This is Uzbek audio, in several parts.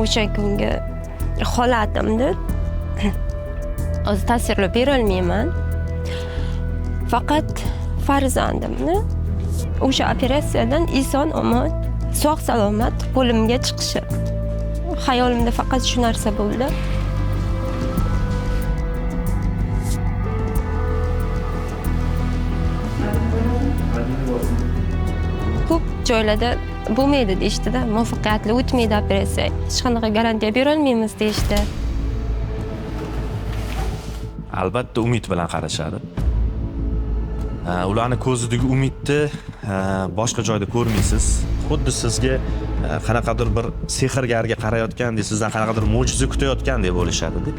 O'sha kungi holatimni hozir tasvirlab berolmayman. Faqat farzandimni o'sha operatsiyadan eson omon, sog' salomat qo'limga chiqishi. Xayolimda faqat shu narsa bo'ldi. Ko'p joylarda bo'lmaydi deyishdida, muvaffaqiyatli o'tmaydi operatsiya. Hech qanaqa garantiya bera olmaymiz deyishdi. Albatta umid bilan qarashadi. Ularni ko'zidagi umidni boshqa joyda ko'rmaysiz. Xuddi sizga qanaqadir bir sehrgarga qarayotgandek, sizdan qanaqadir mo'jiza kutayotgandek bo'lishadi-da.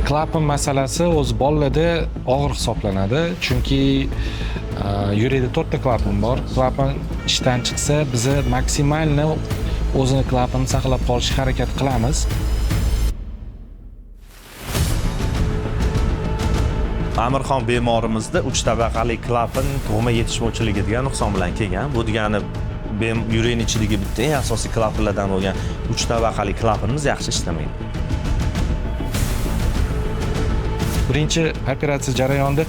Klapan masalasi o'zi bolalarda og'ir hisoblanadi, chunki yurakda 4 ta klapan bor. Klapan ishdan chiqsa, biz maksimalni o'zini klapanni saqlab qolishga harakat qilamiz. Amirxon bemorimizda 3 tabaqali klapan tug'ma yetishmovchiligi degan nuqson bilan kelgan. Bu degani yurakning ichidagi bitta eng asosiy klapanlardan bo'lgan 3 tabaqali klapanimiz yaxshi ishlamaydi. Birinchi operatsiya jarayonida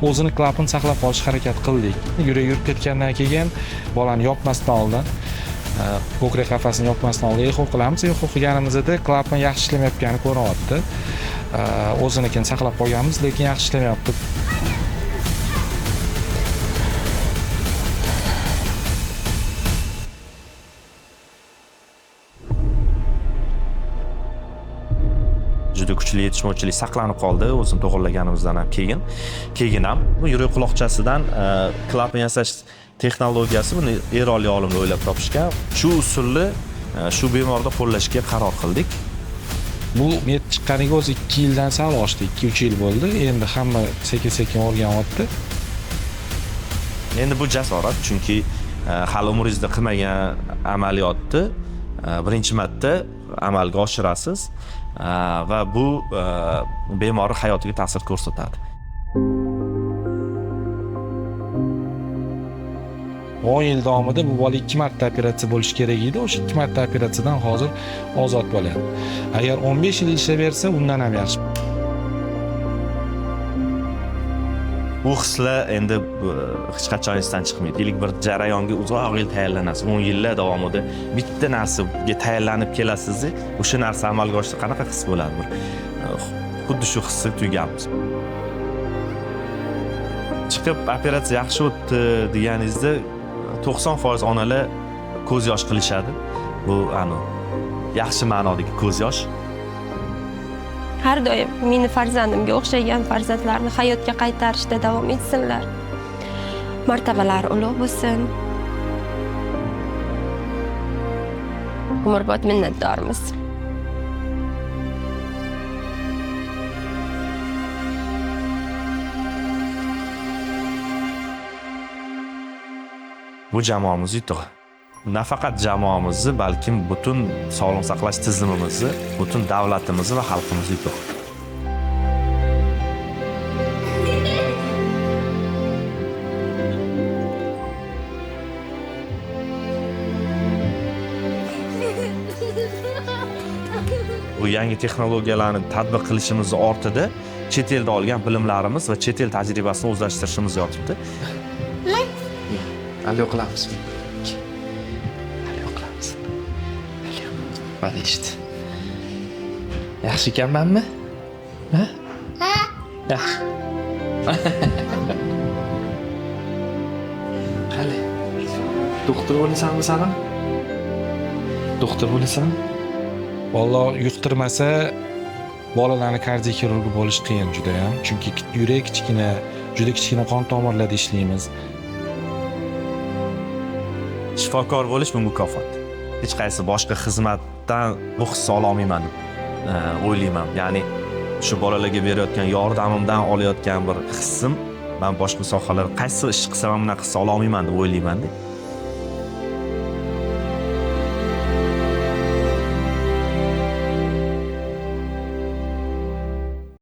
o'zini klapanni saqlab qolishga harakat qildik. Yurak yurib ketgandan keyin bolani yopmasdan oldin, ko'krak qafasini yopmasdan oldin eho qilamiz. Eho qilganimizda klapan yaxshi ishlamayotgani ko'rinyapti. O'zinikini saqlab qolganmiz, lekin yaxshi ishlamayapti. Juda kuchli yetishmovchilik saqlanib qoldi o'zini to'g'rilaganimizdan ham keyin. Keyin ham bu yurak quloqchasidan klapan yasash texnologiyasi, buni eronlik olimlar o'ylab topishgan. Shu usulni shu bemorda qo'llashga qaror qildik. Bu metod chiqqaniga o'zi 2 yildan sal oshdi, 2-3 yil bo'ldi. Endi hamma sekin-sekin o'rganyapti. Endi bu jasorat, chunki hali umringizda qilmagan amaliyotni birinchi marta amalga oshirasiz va bu bemorning hayotiga ta'sir ko'rsatadi. 10 yil davomida bu bola 2 marta operatsiya bo'lishi kerak edi. O'sha 2 marta operatsiyadan hozir ozod bo'ladi. Agar 15 yil ishlaversa, undan ham yaxshi. Bu hislar endi hech qachon esdan chiqmaydi. Ilk bir jarayonga uzoq yil tayyorlanasiz. 10 yillar davomida bitta narsaga tayyorlanib kelasiz, o'sha narsa amalga oshsa qanaqa his bo'ladi? Bir xuddi shu hisni tuyganmiz. Chiqib operatsiya yaxshi o'tdi deganingizda 90% onalar ko'z yosh qilishadi. Bu yaxshi ma'nodagi ko'z yosh. Har doim meni farzandimga o'xshagan farzandlarni hayotga qaytarishda davom etsinlar. Martabalari ulug' bo'lsin. Umrbod minnatdormiz. Bu jamoamiz yutug'i. Nafaqat jamoamizni, balkim butun sog'liqni saqlash tizimimizni, butun davlatimizni va xalqimizni yutug'i. Bu yangi texnologiyalarni tatbiq qilishimiz ortida chet elda olgan bilimlarimiz va chet el tajribasini o'zlashtirishimiz yotibdi. Alo qilamiz. Alo qilamiz. Alo. Mana eshit. Yaxshi ekanmanmi? Ha? Ha. Yaxshi. Qani? Doktor bo'lasanmi san? Doktor bo'lasanmi? Valloh yuqtirmasa bolalarni kardiyoxirurgi bo'lish qiyin juda ham, chunki yurak kichkina, juda kichkina qon tomirlarda ishlaymiz. Shifokor bo'lish bu mukofot. Hech qaysi boshqa xizmatdan bu hisni ola olmayman deb o'ylayman. Ya'ni shu bolalarga berayotgan yordamimdan olayotgan bir hissim, men boshqa sohalar qaysi ish qilsam ham bunaqa his ola olmayman deb o'ylayman.